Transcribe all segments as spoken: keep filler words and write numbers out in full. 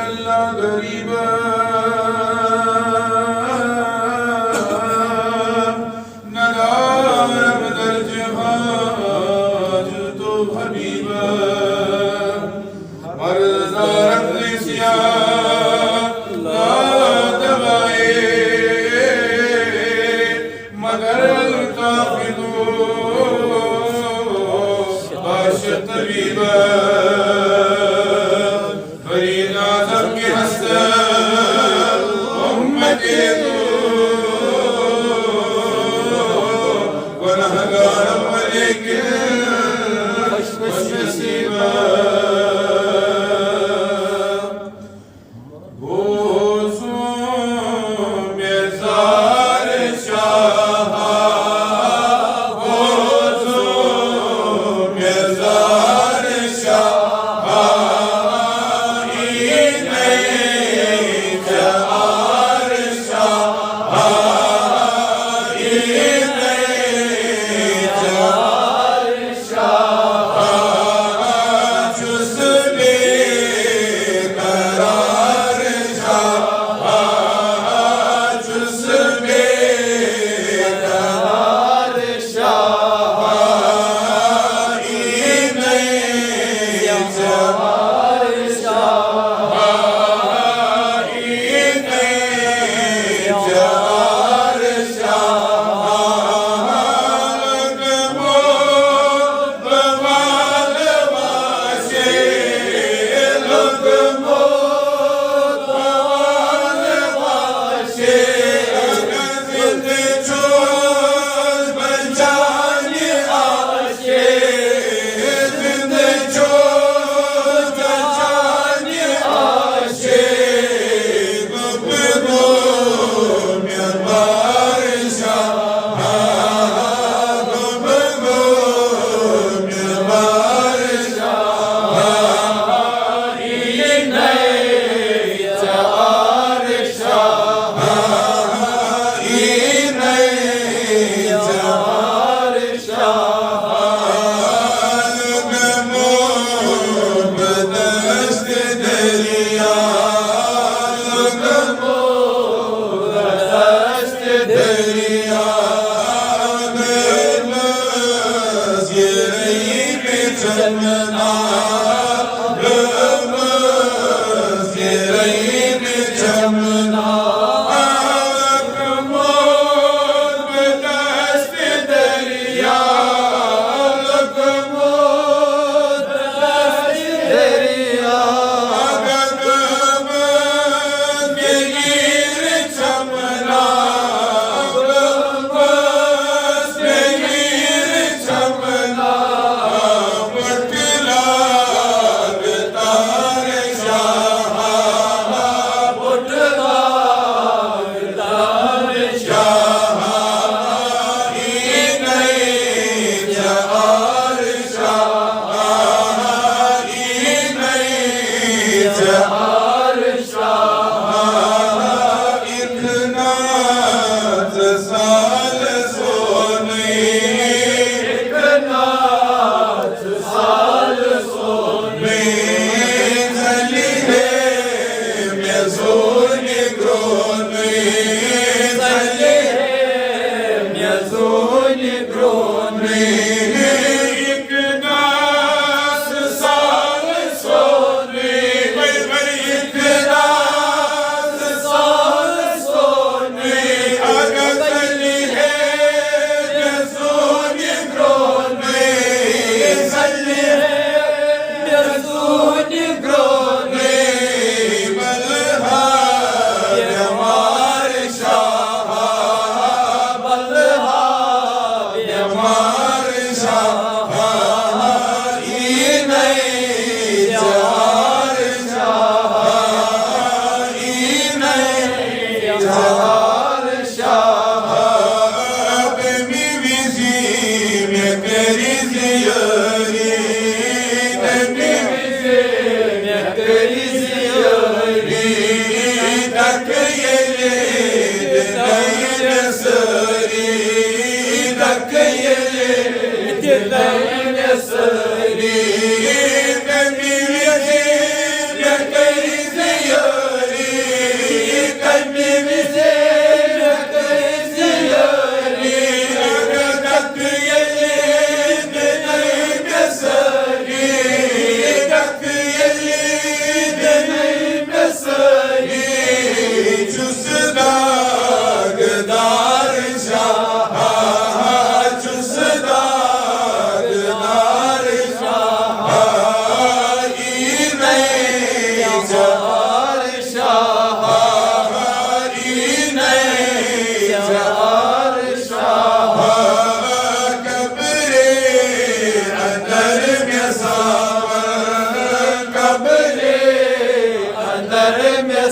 اللہ غریبا، ندارم در جہان تو حبیبا، مرض دارم سیاہ لا دوائے، مگر الطاف تو عاشق طبیبا۔ فرید اعظم کی ہست امت تو، گناہگار ولیکن خوش نصیبا۔ بوزو مزار شاہ، بوزو مزار شاہ، این چار شاہ، این چار شاہ، چس بے قرار شاہ، چس بے قرار شاہ، این چار شاہ، این چار شاہ،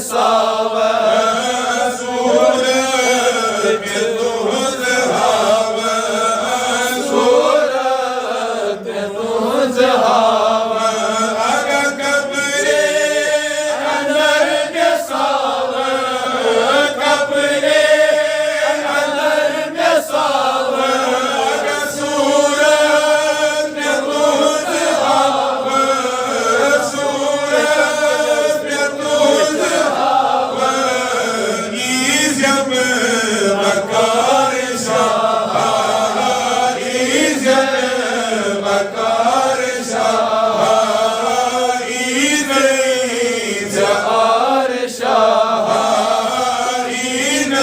صورت تُہنٛز ہاوان، صورت تُہنٛز ہاوان۔ اگر قبرِ اندر مےٚ صورت، قبرِ اندر مےٚ صورت، اگر صورت مےٚ تُہنٛز ہاوان، صورت مےٚ تُہنٛز ہاوان۔ ییٖزٮ۪م مکار شاہ، ییٖزٮ۪م مکار شاہ، ییٖزٮ۪م ژےٚ آر شاہ، ییٖزٮ۪م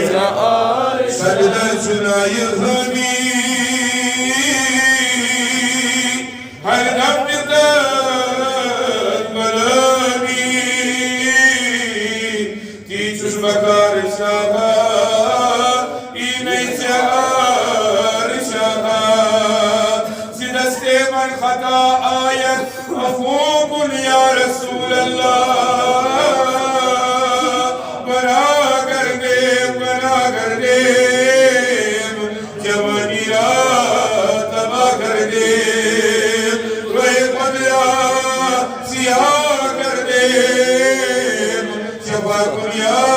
ژےٚ آر شاہ۔ سجدہ چھُنہ یہِ حٲمی، ہر دم دِتن غلامی۔ تی چھُس بکار شاہ، ای نئی ژےٚ آر شاہ۔ زِ دستے من خطا آید عفو کن یا رسول اللہ۔ بنا کر دے، بنا کر دے، جوانی را تباہ کر دے، روئے خود را سیاہ کر دے، شفا کن یا